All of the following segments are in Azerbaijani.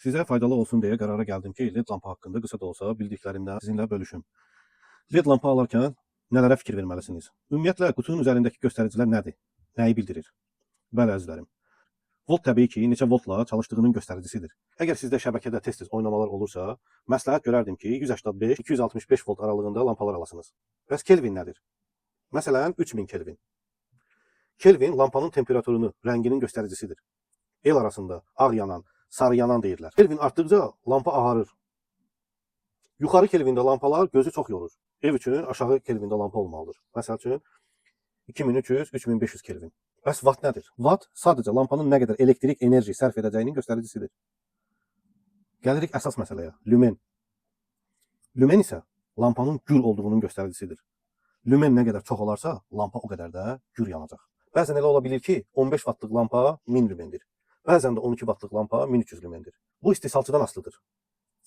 Sizə faydalı olsun deyə qərara gəldim ki, LED lampa haqqında qısa da olsa bildiklərimdən sizinlə bölüşüm. LED lampa alarkən nələrə fikir verməlisiniz? Ümumiyyətlə, qutunun üzərindəki göstəricilər nədir? Nəyi bildirir? Bəli, əzizlərim. Volt təbii ki, neçə voltla çalışdığının göstəricisidir. Əgər sizdə şəbəkədə tez-tez oynamalar olursa, məsləhət görərdim ki, 185-265 volt aralığında lampalar alasınız. Bəs Kelvin nədir? Məsələn, 3000 Kelvin. Kelvin lampanın temperaturunu, rənginin göstəricisidir. El arasında ağ yanan, sarı yanan deyirlər. Kelvin artdıqca lampa ağarır. Yuxarı Kelvində lampalar gözü çox yorur. Ev üçün aşağı Kelvində lampa olmalıdır. Məsəl üçün 2300-3500 Kelvin. Bəs watt nədir? Watt sadəcə lampanın nə qədər elektrik enerji sərf edəcəyinin göstəricisidir. Gəlirik əsas məsələyə: lümen. Lümen isə lampanın gür olduğunun göstəricisidir. Lümen nə qədər çox olarsa, lampa o qədər də gür yanacaq. Bəzən elə ola bilir ki, 15 wattlıq lampa 1000 lümendir. Bəzən də 12 wattlıq lampa 1300 lümendir. Bu istehsalçıdan asılıdır.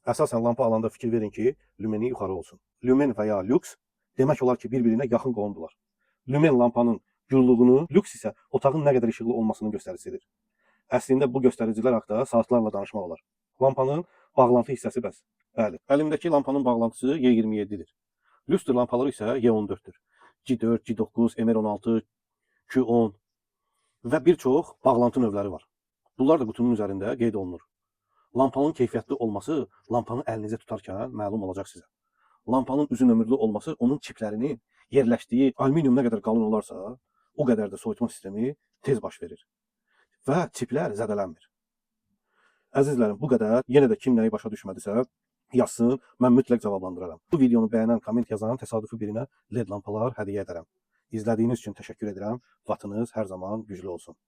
Əsasən lampa alanda fikir verin ki, lümeni yuxarı olsun. Lümen və ya lüks demək olar ki, bir-birinə yaxın qohumdular. Lümen lampanın gürlüğünü, lüks isə otağın nə qədər işıqlı olmasının göstəricisidir. Əslində bu göstəricilər haqqında saatlarla danışmaq olar. Lampanın bağlantı hissəsi bəs? Bəli. Əlimdəki lampanın bağlantısı Y27-dir. Lüstr lampaları isə Y14-dür. G4, G9, MR16, Q10 və bir çox bağlantı növləri var. Bunlar da qutunun üzərində qeyd olunur. Lampanın keyfiyyətli olması lampanı əlinizə tutarkən məlum olacaq sizə. Lampanın uzun ömürlü olması onun çiplərinin yerləşdiyi alüminium nə qədər qalın olarsa, o qədər də soyutma sistemi tez baş verir və çiplər zədələnmir. Əzizlərim, bu qədər. Yenə də kim nəyi başa düşmədisə, yazsın, mən mütləq cavablandıraram. Bu videonu bəyənən, komment yazan təsadüfi birinə LED lampalar hədiyyə edərəm. İzlədiyiniz üçün təşəkkür edirəm. Vatınız hər zaman güclü olsun.